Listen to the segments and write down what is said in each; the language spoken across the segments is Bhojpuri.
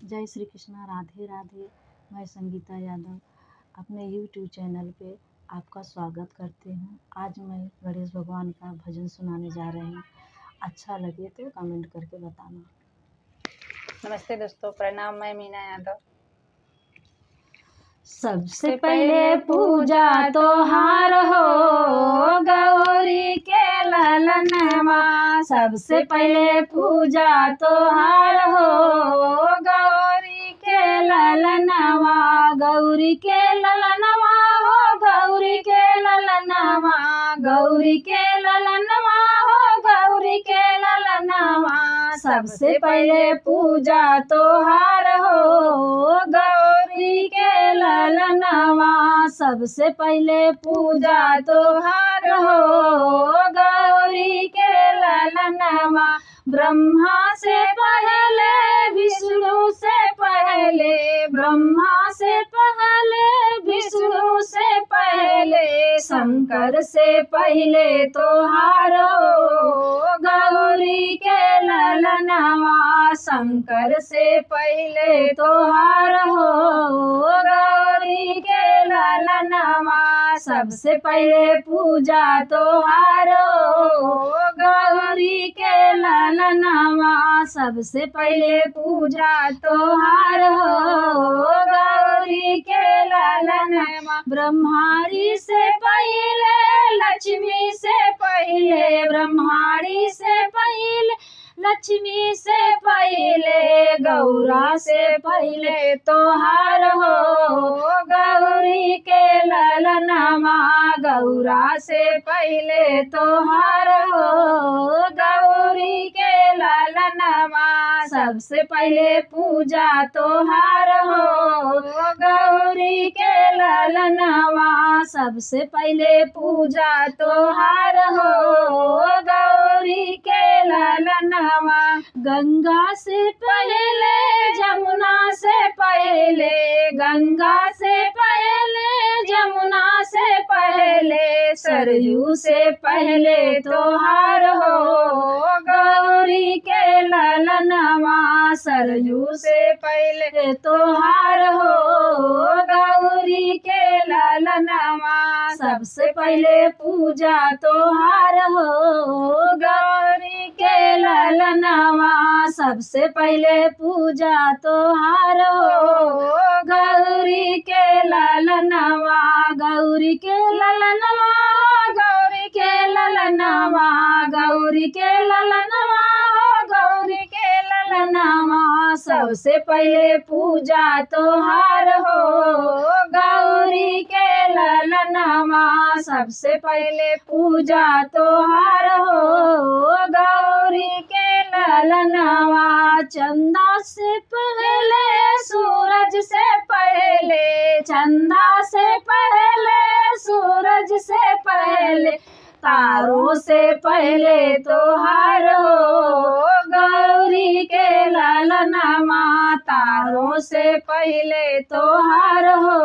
जय श्री कृष्णा, राधे राधे। मैं संगीता यादव अपने यूट्यूब चैनल पे आपका स्वागत करती हूँ। आज मैं गणेश भगवान का भजन सुनाने जा रही हूँ। अच्छा लगे तो कमेंट करके बताना। नमस्ते दोस्तों, प्रणाम। मैं मीना यादव। सबसे पहले पूजा तोहार हो गौरी के ललनवा। सबसे पहले पूजा तोहार हो गौरी के ललनवा। गौरी के ललनवा हो गौरी के ललनवा। गौरी के ललनवा हो गौरी के ललनवा। सबसे पहले पूजा तोहार हो गौरी के ललनवा। सबसे पहले पूजा तोहार हो गौरी के ललनवा। ब्रह्मा से पहले विष्णु से पहले, ब्रह्मा से पहले विष्णु से पहले, शंकर से पहले तोहार हो गौरी के ललनवा। शंकर से पहले तोहार हो गौरी के ललनवा। सबसे पहले पूजा तोहार हो गौरी के ललनवा। सबसे पहले पूजा तोहार हो गौरी के ललनवा। ब्रह्मारी से पहले लक्ष्मी से पहले, ब्रह्मारी से पहले लक्ष्मी से पहले, गौरा से पहले तोहार हो गौरी के ललनवा। गौरा से पहले तोहार हो गौरी के ललनवा। सबसे पहले पूजा तोहार हो गौरी के ललनवा। सबसे पहले पूजा तोहार हो गौरी के ललनवा। गंगा से पहले जमुना से पहले, गंगा से पहले जमुना से पहले, सरयू से पहले तोहार हो गौरी के ललनवा। सरयू से पहले तोहार हो गौरी के ललनवा। सबसे पहले पूजा तोहार हो गौरी के ललनवा। सबसे पहले पूजा तोहार हो गौरी के ललनवा। गौरी के ललनवा, गौरी के ललनवा। गौरी के ललनवा, गौरी के ललनवा। सबसे पहले पूजा तोहार हो गौरी के ललनवा। सबसे पहले पूजा तोहार हो गौरी के ललनवा। चंदा से पहले सूरज से पहले, चंदा से पहले सूरज से पहले, तारों से पहले तोहार हो गौरी के ललनवा। तारों से पहले तोहार हो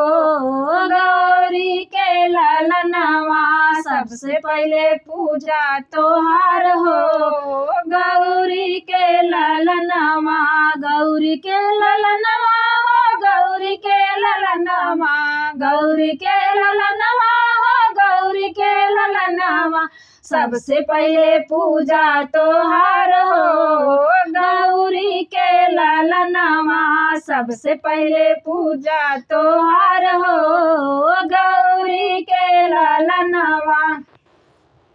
गौरी के ललनवा। सबसे पहले पूजा तोहार हो गौरी के ललनवा। गौरी के ललनवा हो गौरी के ललनवा। गौरी के ललनवा हो गौरी के ललनवा। सबसे पहले पूजा तोहार हो गौरी के ललनवा। सबसे पहले पूजा तोहार